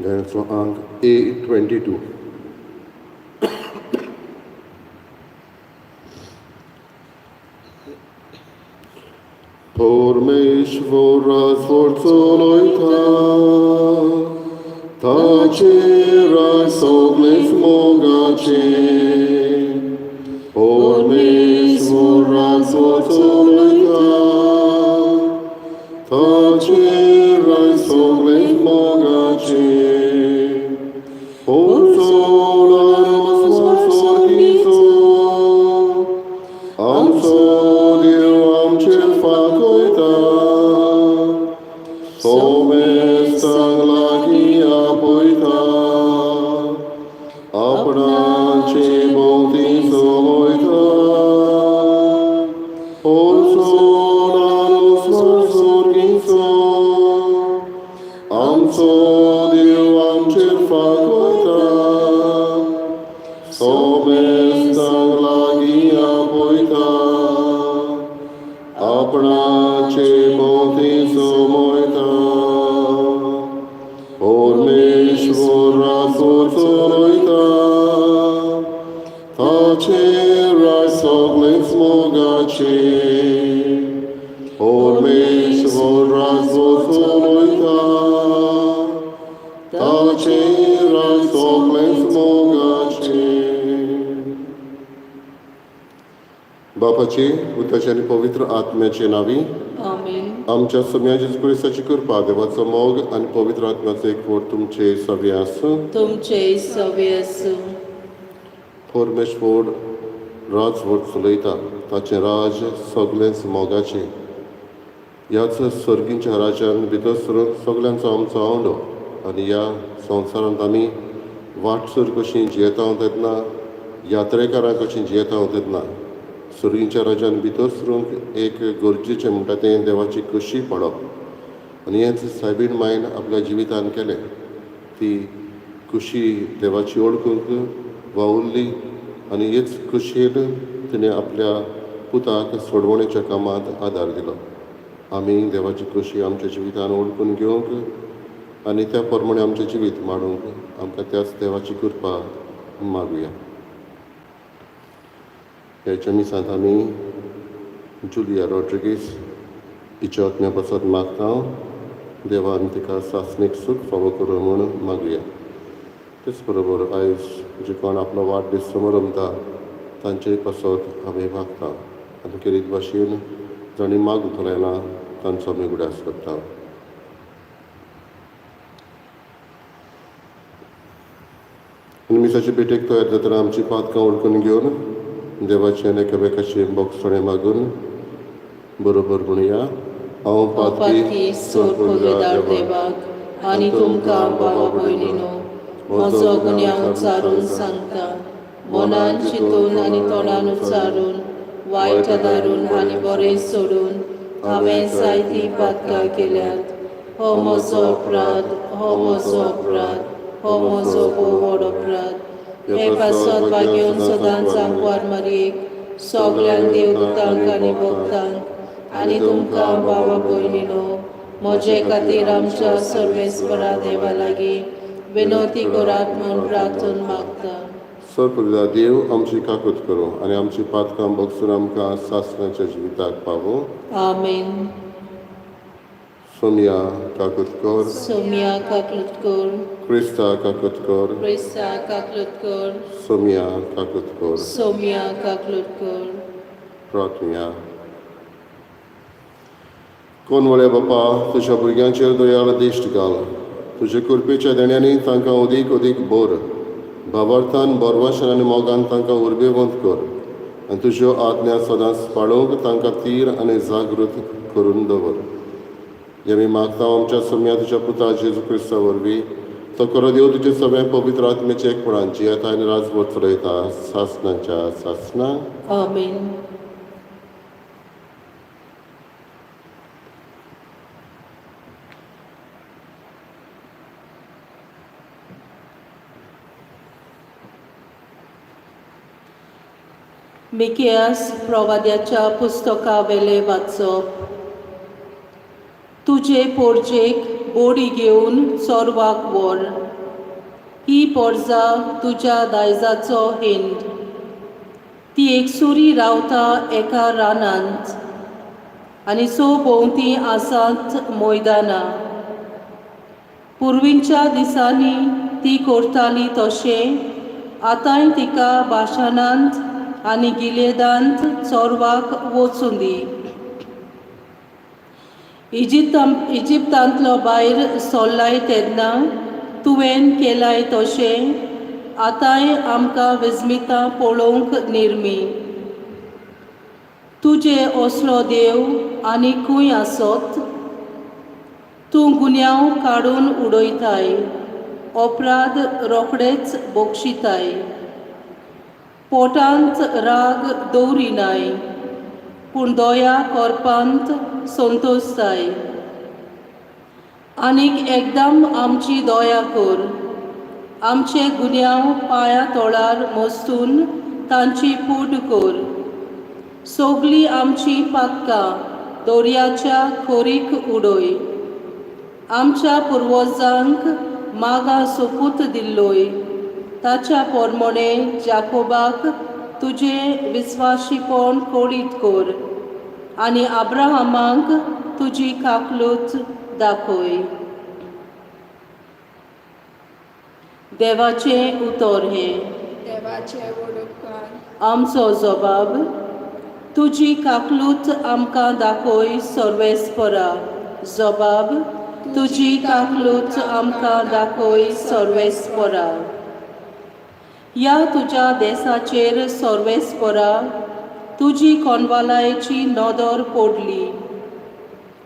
गाण्याचो आंक A 22. परमेश्वर चलयता ताचेर सगळेच मोगाचे. परमेश्वर चलयता ताचेर सगळेच मोगाचे. आमचो आमचो देव आमचेर फांकयता, सोमेस्तांक लागीं आपयता, आपणाचे भोंवती चलयता. सोर्गीचो आमचो देव आमचेर फांकयता, सोमेस्तांक लागीं आपयता, आपणाचे भोंवती चलयता. परमेश्वराचो चलयता ताचेर सगळेच मोगाचे. परमेश्वराचो चलयता ताचेर सगळेच मोगाचे. बापाचे, पुताचे आनी पवित्र आत्म्याचे नांवी. आमेन. आमच्या सोम्या जेजू क्रिस्ताची कृपा, देवाचो मोग आनी पवित्र आत्म्याचो एकवट तुमचे सगळे आसूं. तुमचे सवे आसूं. परमेश्वर राजवट चलयता, ताचें राज सगळेंच मोगाचें. ह्याच सर्गींच्या राज्यान भितर सरून सगल्यांचो आमचो आवडो आनी ह्या संवसारांत आमी वाटसूर कशी जियेता तेन्ना, यात्रेकारां कशीं जियेता तेन्ना, सर्गींच्या राज्यान भितर सरूंक एक गरजेचें म्हणटा तें देवाची कशी पडप. आनी हेंच सायबीण मायन आपल्या जिवितान केलें. ती खुशी देवाची वळखूंक वावुरली आनी हेच खुशयेन तिणें आपल्या पुताक सोडवणेच्या कामांत आदार दिलो. आमी देवाची खुशी आमच्या जिवितान वळखून घेवंक आनी त्या प्रमाणे आमचें जिवीत मांडूंक आमकां त्याच देवाची कृपा मागुया. ह्याच्या मिसांत आमी जुलिया रॉड्रिगीस हिच्या आत्म्या पासत मागता. देवान तिका सासणीक सूख फावो करूं म्हूण मागुया. तेच बरोबर आयज जे कोण आपलो वाडदीस समारंभता तांचेय पासत आमी मागता आनी खेरीत भाशेन जांणी मागूंक लायला तांचो आमी उगडास करता. आनी मिसाचे भेटेक तयार जातना आमची पातकां वळखून घेवन देवाचे आनी एकामेकाचे बोगसणे मागून बरोबर म्हणुया. हांव पातकी सोड देवाक आनी तुमकां भावा भयणीनो म्हजो गुन्यांव उच्चारून सांगता. मनान चिंतून आनी तोंडान उच्चारून, वायट आदारून आनी बरें सोडून हांवें जायतीं पातकां केल्यात. हो म्हजो अपराध, हो म्हजो अपराध, हो म्हजो भोव व्हड अपराध. हे पासत भाग्योन सदांच आंकवार मारयेक, सगल्यांक देवदूतांक आनी भक्तांक आनी तुमकां भावा भयणीनो म्हजे खातीर आमच्या सर्वेस्परा देवा लागीं विनवती करात म्हूण प्रार्थून मागता. सर्वप्रदा देव आमची काकूत करूं आनी आमची पातकां बगसून आमकां सासणाच्या जिविताक पावूं. आमेन. सोमया काकूत कर. सोमया काकलूत कर. क्रिस्ता काकूत कर. क्रिस्ता काकलूत कर. सोमया काकूत कर. सोमया काकलूत कर. प्रार्थुया. कोण वळ्या बापा, तुज्या भुरग्यांचेर दयाळ दिश्ट घाल. तुजे कृपेच्या देण्यांनी तांकां अदीक अदीक भर. भावार्थान, बरवाशन आनी मोगान तांकां उर्बेवंत कर आनी तुज्यो आज्ञा सदांच पाळोवंक तांकां तीर आनी जागृत करून दवर. हें आमी मागता आमच्या सोम्या तुज्या पुता जेजू क्रिस्ता वरवीं. तो करो देव तुजे सगळ्या पवित्र आत्म्याचे एकपणान जियेता आनी राजवट चलयता सासणाच्या सासणां. आमेन. मिकियास प्रवाद्याच्या पुस्तका वेले वाचप. तुजे पोरजेक बोडी घेवन चोरवाक व्हर. ही पोरजा तुज्या दायजाचो हिंड. ती एकसुरी रावता एका रानांत आनी सो भोंवती आसात मैदानां. पुर्वींच्या दिसांनी ती करताली तशें आतांय तिका भाशणांत आनी गिलेदांत चोरवाक वचूं दी. इजिप्तांतलो भायर सोल्लाय तेन्ना तुवें केलाय तशें आतांय आमकां विस्मितां पळोवंक निर्मी. तुजे असलो देव आनी खंय आसत? तूं गुन्यांव काडून उडयताय, अपराध रोखडेच बक्षिताय. पोटांत राग दवरिनाय, पूण दया करपांत संतोशताय. आनीक एकदम आमची दया कर, आमचे गुन्यांव पांया तोळार मोस्तून तांची पूड कर. सगळीं आमची पातकां दर्याच्या खोरीक उडय. आमच्या पुर्वजांक मागा सोपूत दिल्लोय ताच्या पोरमोणे जाकोबाक तुजें विस्वाशीपण कळीत कर आनी आब्राहामाक तुजी काकलूत दाखय. देवाचें उतर हें. देवाचें व्हड उपकार. आमचो जबाब. तुजी काकलूत आमकां दाखय सर्वेस्परा. जबाब. तुजी काकलूत आमकां दाखय सर्वेस्परा. ह्या तुज्या देसाचेर सर्वेस्परा तुजी कोनवालायेची नदर पडली.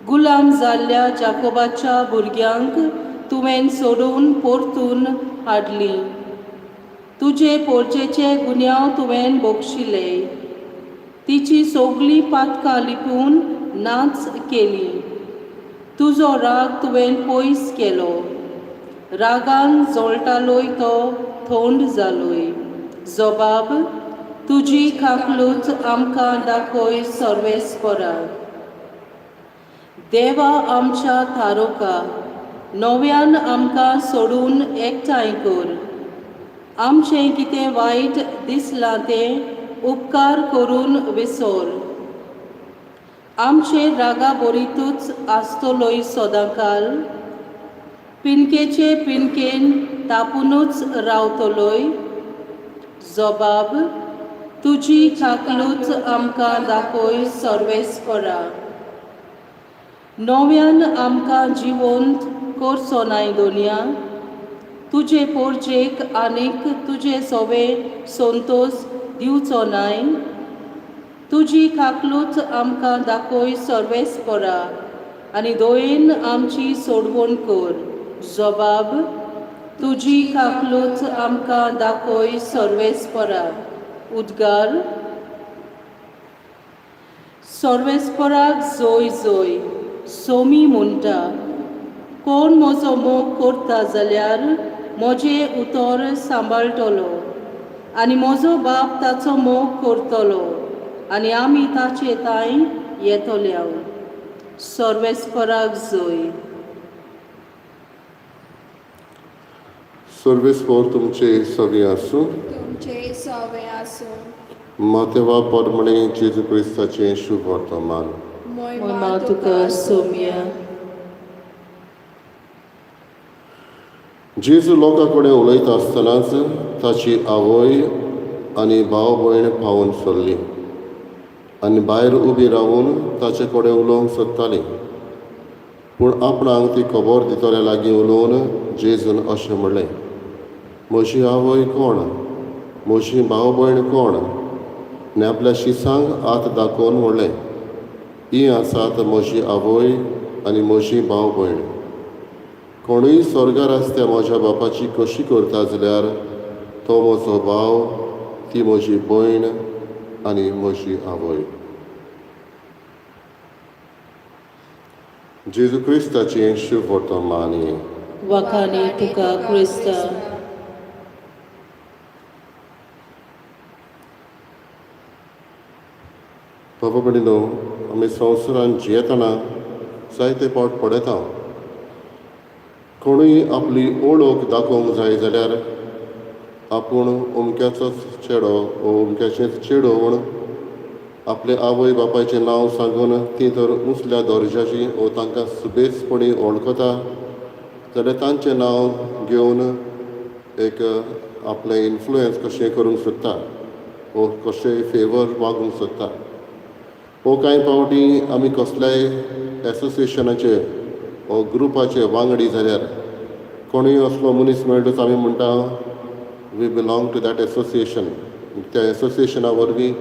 गुलाम जाल्ल्या जाकोबाच्या भुरग्यांक तुवें सोडून परतून हाडली. तुजे पोरजेचे गुन्यांव तुवें बक्षिले. तिची सगळीं पातकां लिपून नाच केली. तुजो राग तुवें पयस केलो. रागान जळटालोय तो थंड जालोय. जबाब. तुजी काकलूत आमकां दाखय सर्वेस्परा. देवा आमच्या थारोका, नव्यान आमकां सोडून एकठांय कर. आमचें कितें वायट दिसलां तें उपकार करून विसर. आमचे रागा बरीतूच आसतलोय सदांकाल? पिनकेचे पिनकेन तापुनूच रावतलोय? जबाब. तुजी काकलूत आमकां दाखय सर्वेस्परा. नव्यान आमकां जिवंत करचो नाय दोनया. तुजे पोरजेक आनीक तुजे सोवे संतोश दिवचो नाय. तुजी काकलूत आमकां दाखय सर्वेस्परा आनी दयेन आमची सोडवण कर. जबाब. तुजी काकलूत आमकां दाखय सर्वेस्परा. उद्गार. सर्वेस्पराक जोय जोय. सोमी म्हणटा, कोण म्हजो मोग करता जाल्यार म्हजें उतर सांबाळटलो आनी म्हजो बाप ताचो मोग करतलो आनी आमी ताचे तांय येतले. सर्वेस्पराक जोय. सर्वेस्पोर तुमचे सगळें आसूं. तुमचेय सवें आसूं. मातेवा परमणे जेजू क्रिस्ताचें शुभ वर्तमान. मोयमा तुका सोम्या. जेजू लोकां कडेन उलयता आसतनाच ताची आवय आनी भाव भयण पावून सरली आनी भायर उबी रावून ताचे कडेन उलोवंक सोदताली. पूण आपणाक ती खबर दितल्या लागीं उलोवन जेजून अशें म्हणलें, म्हजी आवय कोण, म्हजी भाव भयण कोण? आनी आपल्या शिसांक हात दाखोवन म्हणलें, ही आसात म्हजी आवय आनी म्हजी भाव भयण. कोणूय स्वर्गार आसता म्हज्या बापाची कशी करता जाल्यार तो म्हजो भाव, ती म्हजी भयण आनी म्हजी आवय. जेजू क्रिस्ताचें शुभ वर्तमान. वाखाणी तुका क्रिस्ता. बाबा भयणीनो, आमी संवसारांत जियेतना जायते फावट पळयता. कोणूय आपली ओळख दाखोवंक जाय जाल्यार आपूण अमक्याचोच चेडो वो अमक्याचेंच चेडूं म्हूण आपले आवय बापायचें नांव सांगून तीं तर उंचल्या दर्जाचीं वो तांकां सुबेजपणी वळखता जाल्यार तांचें नांव घेवन एक आपलें इन्फ्लुयन्स कशें करूंक सोदता वो कशेंय फेवर मागूंक सोदता. वो कांय फावटी आमी कसल्याय एसोसिएशनाचे वो ग्रुपाचे वांगडी जाल्यार कोणूय असलो मनीस मेळटच आमी म्हणटा we belong to that association. त्या एसोसिएशना वरवीं,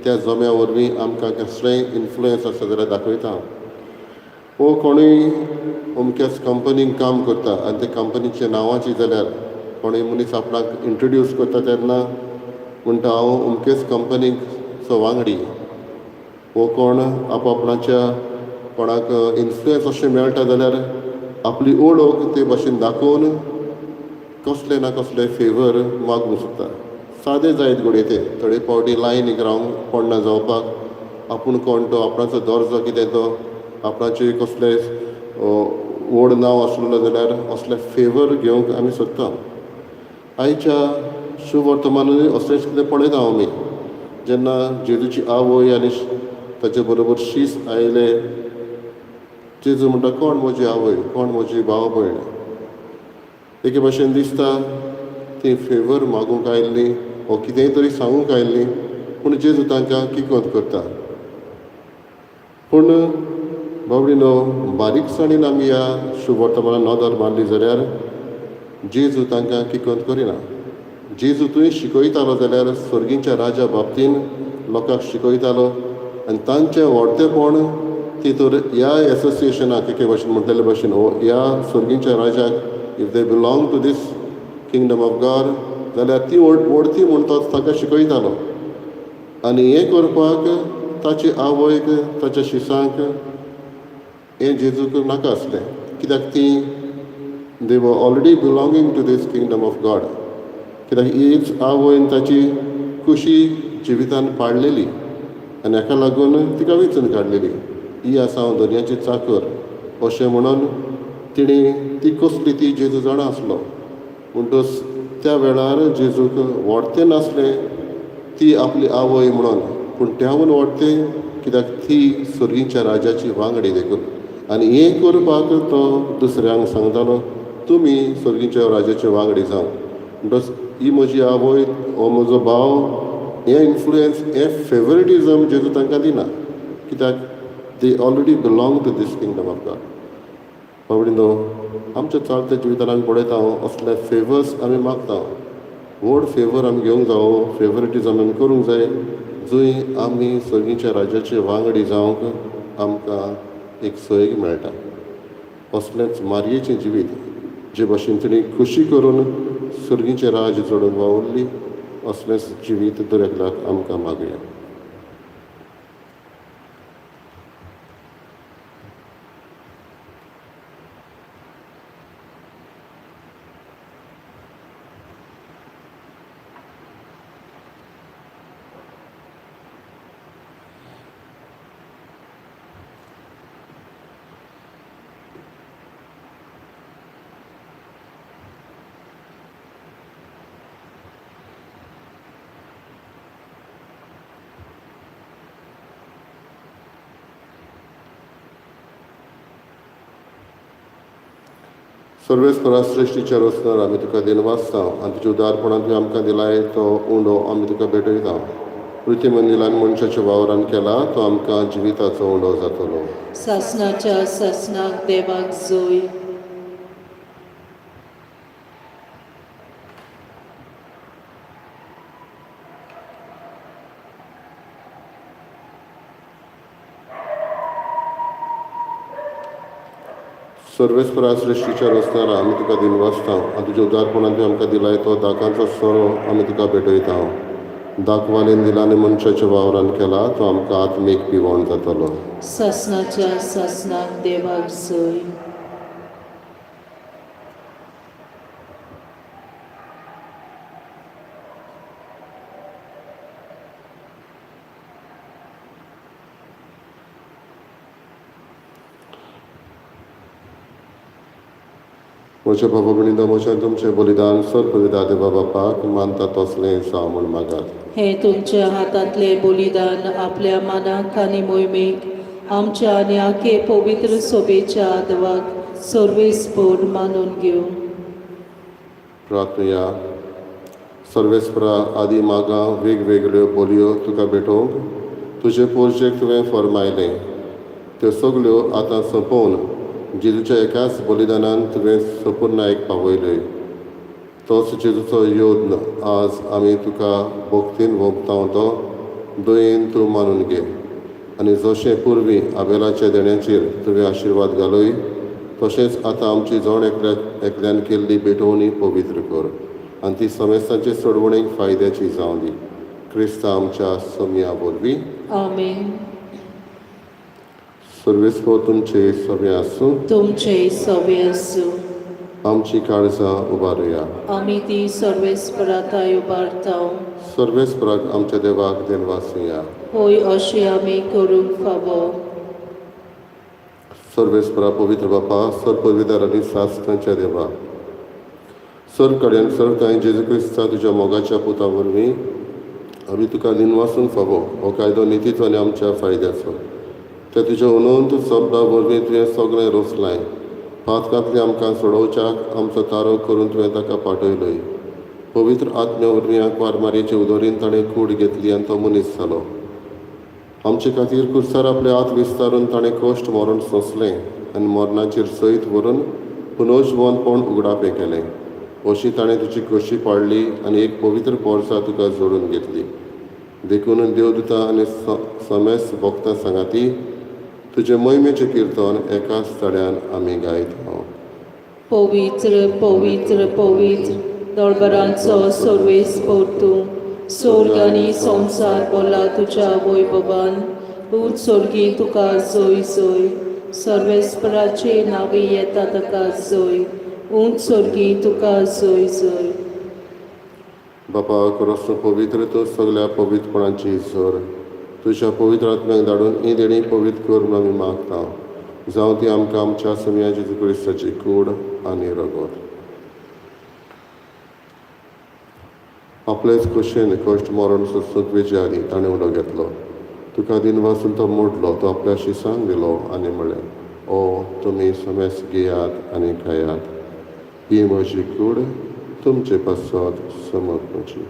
त्या जम्या वरवीं आमकां कसलेंय इन्फ्लुयन्स आसा जाल्यार दाखयता. वो कोणूय अमक्याच कंपनीन काम करता आनी त्या कंपनीच्या नांवाची जाल्यार कोणूय मनीस आपणाक इंट्रोड्यूस करता तेन्ना म्हणटा हांव अमकेच कंपनीचो वांगडी. वो कोण आपआपणाच्या कोणाक इन्फ्लुयन्स अशें मेळटा जाल्यार आपली ओळख ते भाशेन दाखोवन कसले ना कसले फेवर मागूंक सोदता. सादें जायत घडये तें, थोडे फावटी लायनीक रावंक पडना जावपाक आपूण कोण तो, आपणाचो दर्जो कितें तो, आपणाचे कसले व्हड नांव आसलें जाल्यार असले फेवर घेवंक आमी सोदता. आयच्या शुभवर्तमानूय असलेंच कितें पळयता आमी. जेन्ना जेजूची आवय आनी ताचे बरोबर शीस आयले, जेजू म्हणटा कोण म्हजी आवय, कोण म्हजी भाव भयण. एके भाशेन दिसता ती फेवर मागूंक आयिल्ली वो कितेंय तरी सांगूंक आयिल्ली, पूण जेजू तांकां किकोंत करता. पूण बाबडीनो बारीकसाणीन आमी ह्या शुभवर्तमानान नदर मारली जाल्यार जेजू तांकां किकोंत करिना. जेजू थंय शिकयतालो जाल्यार सर्गीच्या राजा बाबतीन लोकांक शिकयतालो आनी तांचें व्हडतेपण ती तर ह्या एसोसिएशनाक एके भाशेन म्हणटले भाशेन हो ह्या सर्गीच्या राजाक if they belong to this kingdom of God जाल्यार ती व्हडती म्हूण तो तांकां शिकयतालो. आनी हें करपाक ताचे आवयक, ताच्या शिसांक हें जेजूक नाका आसलें, कित्याक ती they were already belonging to this kingdom of God. कित्याक हीच आवयन ताची खुशी जिवितान पाडलेली आनी हाका लागून तिका वेंचून काडलेली. ही आसा हांव दर्याची चाकर अशें म्हणून तिणें ती कसली ती जेजू जाणा आसलो. म्हणटच त्या वेळार जेजूक व्हडतें नासलें ती आपली आवय म्हणून, पूण त्याहून व्हडतें कित्याक ती सर्गीच्या राजाची वांगडी देखून. आनी हें करपाक तो दुसऱ्यांक सांगतालो तुमी सर्गीच्या राजाचे वांगडी जावं. म्हणटच ही म्हजी आवय, हो म्हजो भाव, हें इन्फ्लुयन्स, हें फेवरेटिजम जेजू तांकां दिना, कित्याक they already belong to this kingdom of God. बाबडीनो आमच्या चालत्या जिवितान आमी पळयता असले फेवर्स आमी मागता. व्हड फेवर आमी घेवंक जावो, फेवरेटिजम आमी करूंक जाय, जंय आमी सर्गीच्या राजाचे वांगडी जावंक आमकां एक सय मेळटा. असलेंच मारयेचें जिवीत जे भाशेन तिणें खोशी करून सर्गीचें राज जोडून वावुरली, असलेंच जिवीत दर एकल्याक आमकां मागया. सर्वेस्परा सृश्टीच्या रचणार आमी तुका दिनवासता आनी तुज्या उदारपणान तुवें आमकां दिलाय तो उंडो आमी तुका भेटयता. पृथ्वी मंदिरान मनशाच्या वावरान केला तो आमकां जिविताचो उंडो जातलो. सासनाच्या सासनाक देवाक जोय. सर्वेस्परा सृश्टीच्या रचणार आमी तुका दिनवासता आनी तुज्या उदारपणान तुवें आमकां दिलाय तो दाकांचो सोरो आमी तुका भेटयता. दाखवालेन दिला आनी मनशाच्या वावरान केला तो आमकां आत्मीक पिवण जातलो. सासनाच्या सासनाक देवाक जोय. म्हज्या बाबा भयणींनो, म्हजें आनी तुमचें बलिदान सर पवित्र देवा बापाक मानता तसलें जावं म्हूण मागात. हे तुमच्या हातांतले बलिदान आपल्या मनाक आनी मोहिमेक आमच्या आनी आखे पवित्र सोबेच्या आदवाक सर्वेस्पोर मानून घेवं. प्रार्थया. सर्वेस्परा, आदी मागां वेगवेगळ्यो बोलयो तुका भेटोवंक तुजे पोरजेक तुवें फर्मायलें. त्यो सगल्यो आतां सोंपोवन जेजूच्या एकाच बलिदानान तुवें सपुर्णायेक पावयल्यो. तोच जेजूचो योद्न आज आमी तुका भक्तीन वोंपता तो दयेन तूं मानून घे आनी जशें पुर्वी आबेलाच्या देण्याचेर तुवें आशिर्वाद घालय, तशेंच आतां आमची जण एकल्या एकल्यान केल्ली भेटवणी पवित्र कर आनी ती समेस्तांचे सोडवणेक फायद्याची जावं दी, क्रिस्ता आमच्या सोमया वरवीं. आमेन. सर्वेस्पर तुमचे सगळे आसूं. तुमचे सवे आसूं. आमची काळजां उबारुया. आमी ती सर्वेस्पराताय उबारता. सर्वेस्पराक आमच्या देवाक देनवासुया. होय, अशें आमी करूंक फावो. सर्वेस्परा, पवित्र बापा, सर पवित्र आनी सासणाच्या देवा, सर कडेन सर कांय जेजू क्रिस्ता तुज्या मोगाच्या पुता वरवीं आमी तुका दिनवासूंक फावो. हो कायदो नितीचो आनी आमच्या फायद्याचो. त्या तुज्या अनंत शब्दा वरवीं तुवें सगळें रचलाय. पातकांतलें आमकां सोडोवच्याक आमचो तारो करून तुवें ताका पाठयलोय. पवित्र आत्म्या वरवीं आंकवार मारयेचे उदोरीन ताणें कूड घेतली आनी तो मनीस जालो. आमचे खातीर कुर्सार आपले हात विस्तारून ताणें कश्ट मरण सोंसलें आनी मरणाचेर सयत व्हरून पुनर्जिवनपण उगडापें केलें. अशी ताणें तुजी कशी पाडली आनी एक पवित्र पोरसा तुका जोडून घेतली. देखून देवदूता आनी समेस्त भक्तां सांगाती तुजें मोहिमेचें किर्तन एकाच तड्यान आमी गायता. पवित्र, पवित्र, पवित्र, दळबरांचो सर्वेस्पोर तूं. स्वर्ग आनी संवसार बोला तुज्या वैभवान. ऊंच स्वर्गी तुका जोय जोय. सर्वेस्पराचे नांवी येता ताका जोय. ऊंच स्वर्गी तुका जोय जोय. बापा, करस पवित्र तूं सगल्या पवित्रपणाची जोर. तुज्या पवित्र आत्म्याक धाडून ही देणी पवित्र कर म्हूण आमी मागता, जावं ती आमकां आमच्या समया जेजू क्रिस्ताची कूड आनी रगत. आपलेच खोशयेन कश्ट मरण सोंसूंक वेचे आदीं ताणें उलो घेतलो, तुका दिनवासून तो मोडलो, तो आपल्या शिसांक दिलो आनी म्हणलें, ओ तुमी समेस्त घेयात आनी खायात. ही म्हजी कूड तुमचे पासत समर्पची.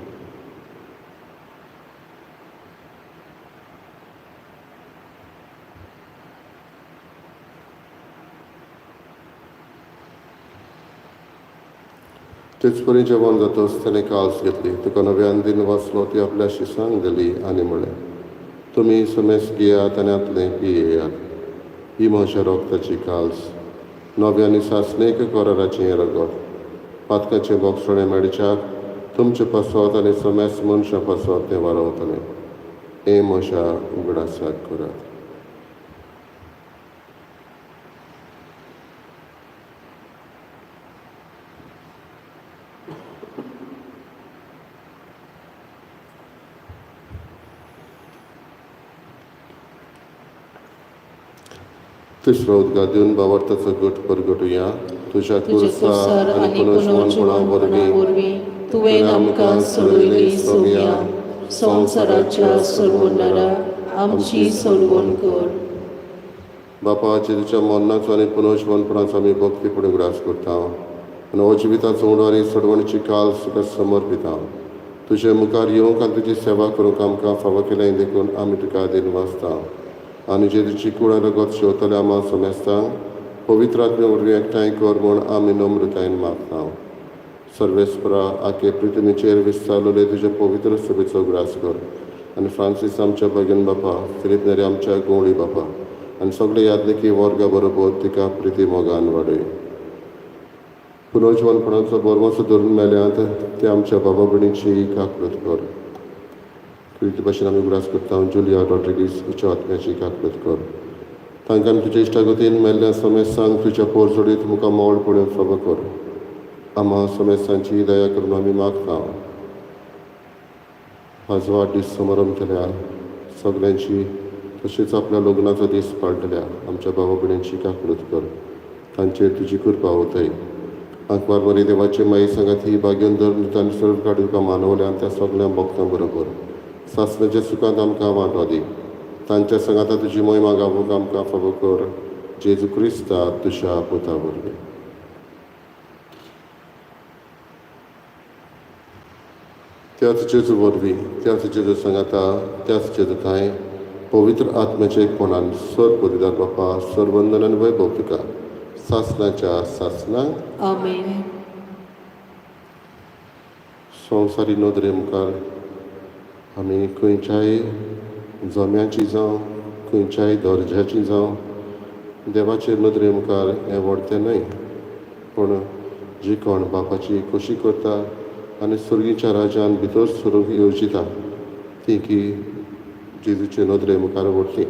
तेच परी जेवण जातच ताणें काल्स घेतली, तुका नव्यान दिन वाचलो, ती आपल्या शिसांक दिली आनी म्हणलें, तुमी समेस्त घेयात आनी आतलें पियेयात. ही म्हज्या रोगताची काल्स, नव्या आनी सासणेक कराराचें रगत. पातकाचें बोगसणें मेळच्याक तुमचे पासत आनी समेस्त मनशां पासत तें वारवतलें. हें म्हज्या उगडासाक करात. तिसरो उदकां दिवन बावर्ताचो गट परगटुया. तुज्या तुज्या कुर्सा कुर्सार आनी आनी पुनर्जिवनपणा पुनर्जिवनपणा वरवीं वरवीं तुवें आमकां सोडयली सोम्या, संवसाराच्या सोडवणारा आमची सोडवण कर. बापा, जेजूच्या मरणाचो आनी पुनर्जिवनपणाचो आमी भक्तीपणी उगडास करता आनी हो जिविताचो उणो आनी सोडवणीची काल तुका समर्पिता. तुजे मुखार येवंक आनी तुजी सेवा करूंक आमकां फावो केलें देखून आमी तुका दिनवासता. आनी जेजूची कूड आनी रगत शेवतले आमा समेस्तांक पवित्र आत्म्या वरवीं एकठांय कर म्हूण आमी नम्रतायेन मागता. सर्वेस्परा, आखे पृथ्वीचेर विस्तारलेले तुज्या पवित्र सभेचो उगडास कर आनी फ्रांसीस आमच्या भगीन बापा, फिलीप नेरी आमच्या गवळी बापा आनी सगळे यादनिकी वर्गा बरोबर तिका प्रिती मोगान वाडय. पुनर्जिवनपणाचो बरवसो धरून मेल्यात ते आमच्या बाबा भयणीची काकळूत कर. प्रिती भाशेन आमी उगडास करता जुलिया रॉड्रिगीस हिच्या आत्म्याची काकळूत कर. तांकां तुज्या इश्टागतीन मेल्ल्या समेस्तांक तुज्या पोरजोडीत मुखार मोळ पळोवंक फावो कर. आमा समेस्तांची दया करून आमी मागता. आज वाडदीस समारंभ केल्या सगल्यांची तशेंच आपल्या लग्नाचो दीस पाळटल्या आमच्या बाबा भयणींची काकळूत कर. तांचेर तुजी कृपा वतय. आंकवार मरी देवाचे माई सांगात ही भाग्यन धरून तांणी सर्व काडूका मानवल्या आनी त्या सगळ्या भक्तां बरोबर सासणाच्या सुखांत आमकां वांटो दी. तांच्या सांगाता तुजी मोहिमा गावूंक आमकां फावो कर, जेजू क्रिस्ता तुज्या पुता वरवीं. त्याच जेजू वरवीं, त्याच जेजू सांगाता, त्याच जेजू थांय पवित्र आत्म्याच्या एकपणान सर पवित्र बापा सरवंदन आनी वैभव तुका सासणाच्या सासणाक. आमेन. संवसारी नदरे मुखार आमी खंयच्याय जम्याची जावं, खंयच्याय दर्जाची जावं, देवाचे नदरे मुखार हें व्हडतें न्हय, पूण जी कोण बापाची खोशी करता आनी सुर्गीच्या राज्यान भितर सरूंक येवजिता ती की जेजूचे नदरे मुखार व्हडली.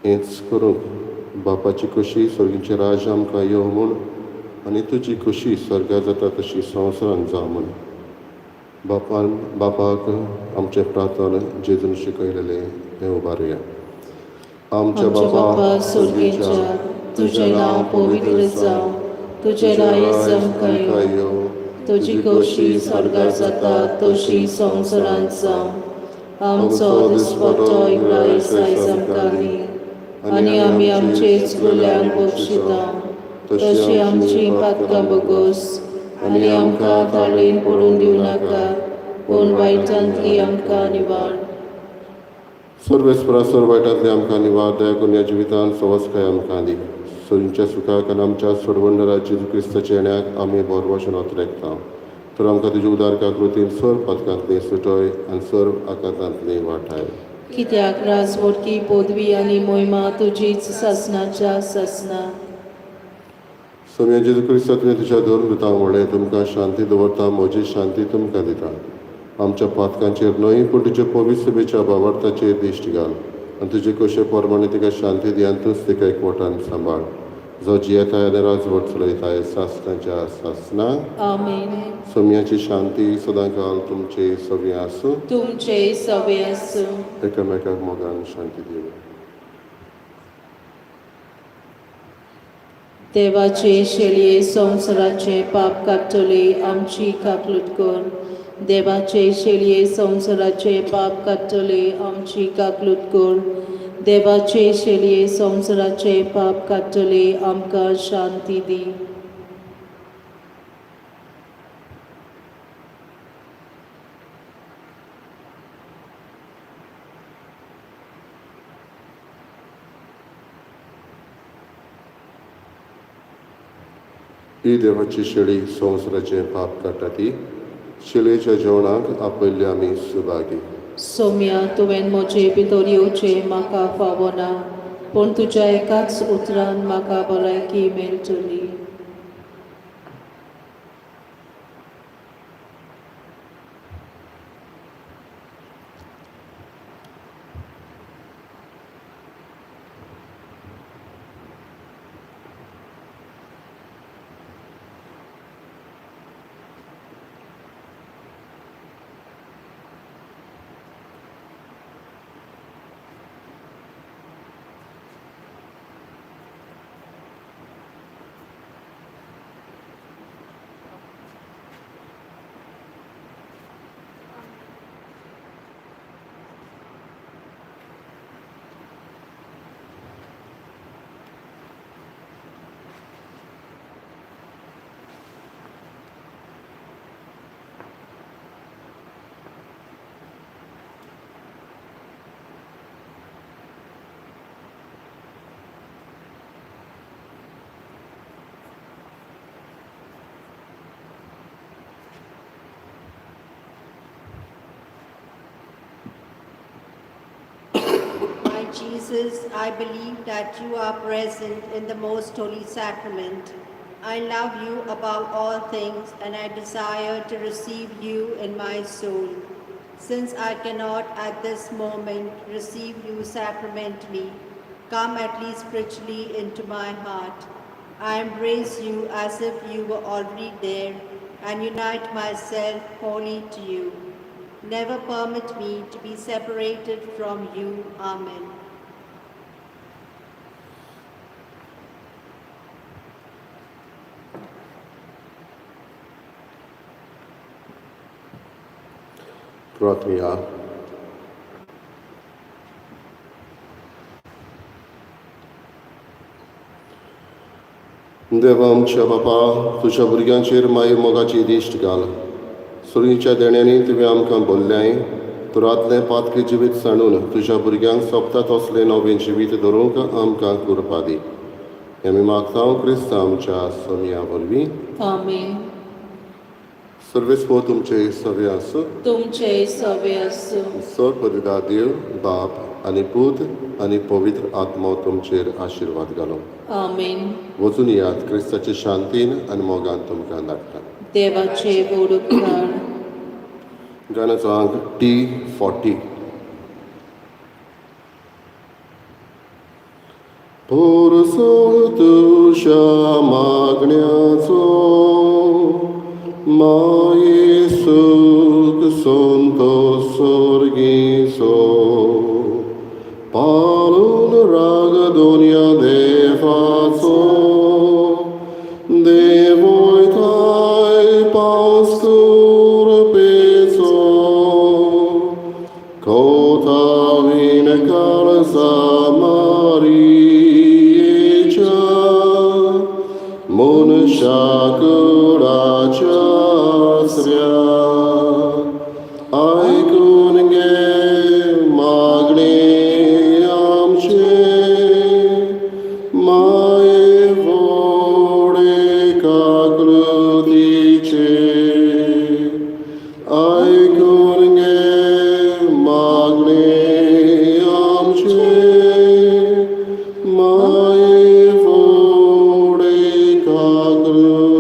हेंच करूंक बापाची खोशी सर्गीचें राज्य आमकां येवं म्हूण आनी तुजी खोशी स्वर्गार जाता तशी संवसारान जावं म्हूण बापान बापाक आमचें प्रार्थना जेजून शिकयलेलें हें उबारुया. आमच्या आमच्या बापा स्वर्गीच्या, तुजें नांव पवित्र जावं, तुजें राज्य आमकां येवं, तुजी खोशी स्वर्गार जाता तशी संवसारांत जावं. आमचो दिसपट्टो इब्राहीम आयज आमकां दी आनी आमी आमचेच गुल्यांक बक्षिता तशी आमची पातकां बगोस आनी आमकां ताळेन पडून दिवं नाका, पूण वायटांतली आमकां निवार. सर्वेस्परा सर्व वायटांतले आमकां निवार. दया करून ह्या जिवितान सवस्काय आमकां दी. सरींच्या सुखाक आनी आमच्या सोडवणदारा जेजू क्रिस्ताच्या येण्याक आमी बोरवशन ओतरेकता. तर आमकां तुज्या उदार काकृतीन सर्व पातकांतली सुटय आनी सर्व आकांतांतली वाटाय. कित्याक राजवटकी पदवी आनी मोहिमा तुजीच सासणाच्या सासना. सोम्या जेजू क्रिस्ता, तुवें तुज्या धर्म दुतांक म्हणलें, तुमकां शांती दवरता, म्हजी शांती तुमकां दिता. आमच्या पातकांचेर न्हय, पूण तुज्या पवित्र सभेच्या भावार्थाचेर दिश्ट घाल आनी तुजे कशे प्रमाणे तिका शांती दी आनी तूंच तिका एकवटान सांबाळ, जो जियेताय आनी राजवट चलयताय सासणाच्या सासना. आमेन. सोम्याची शांती सदांकाल तुमचे सगळें आसूं. तुमचे सवे आसूं. एकामेकाक मोगान शांती दिवं. देवाचे शेळये, संवसाराचे पाप काडटले, आमची काकलूट कर. देवाचे शेळये, संवसाराचे पाप काडटले, आमची काकलूट कर. देवाचे शेळये, संवसाराचे पाप काडटले, आमकां शांती दी. ही देवाची शेळी संवसाराचें पाप काडटा ती शेळयेच्या जेवणाक आपयल्ले आमी सुभागी. सोम्या, तुवें म्हजे भितर येवचें म्हाका फावना, पूण तुज्या एकाच उतरान म्हाका भलायकी मेळटली. My Jesus, I believe that you are present in the most holy sacrament. I love you above all things, and I desire to receive you in my soul. Since I cannot at this moment receive you sacramentally, come at least spiritually into my heart. I embrace you as if you were already there and unite myself wholly to you. Never permit me to be separated from you. Amen. प्रार्थना. देवा आमच्या बापा, तुज्या भुरग्यांचेर माई मोगाची दिश्ट घाल. सुरीच्या देण्यांनी तुवें आमकां बोल्ल्याय, तुरांतलें पातकी जिवीत सांडून तुज्या भुरग्यांक सोंपता तसलें नवें जिवीत दवरूंक आमकां कृपा दी. हें आमी मागता क्रिस्तांव आमच्या सोमया वरवीं. आमेन. सर्वेस्पो तुमचे सवे आसूं. तुमचे सवे आसूं. सर पदिदा देव बाप आनी पूत आनी पवित्र आत्मो तुमचेर आशिर्वाद घालो. आमेन. वचून यात, क्रिस्ताचे शांतीन आनी मोगान तुमकां धाडटा. देवाचे व्हड उपकार. गाण्याचो अंक T40. पोरसो तुज्या मागण्याचो माये सुख संतोष स्वर्गीचो पाळून राग दोनया देवाचो देवोय पावस कृपेचो कोतावीन काळजा मारियेच्या मनशा कुळाच्या आसऱ्या आयकून घे मागणे आमचे माये व्हडे काकृतीचे. आयकून घे मागणे आमचे माये व्हडे काकृतीचे.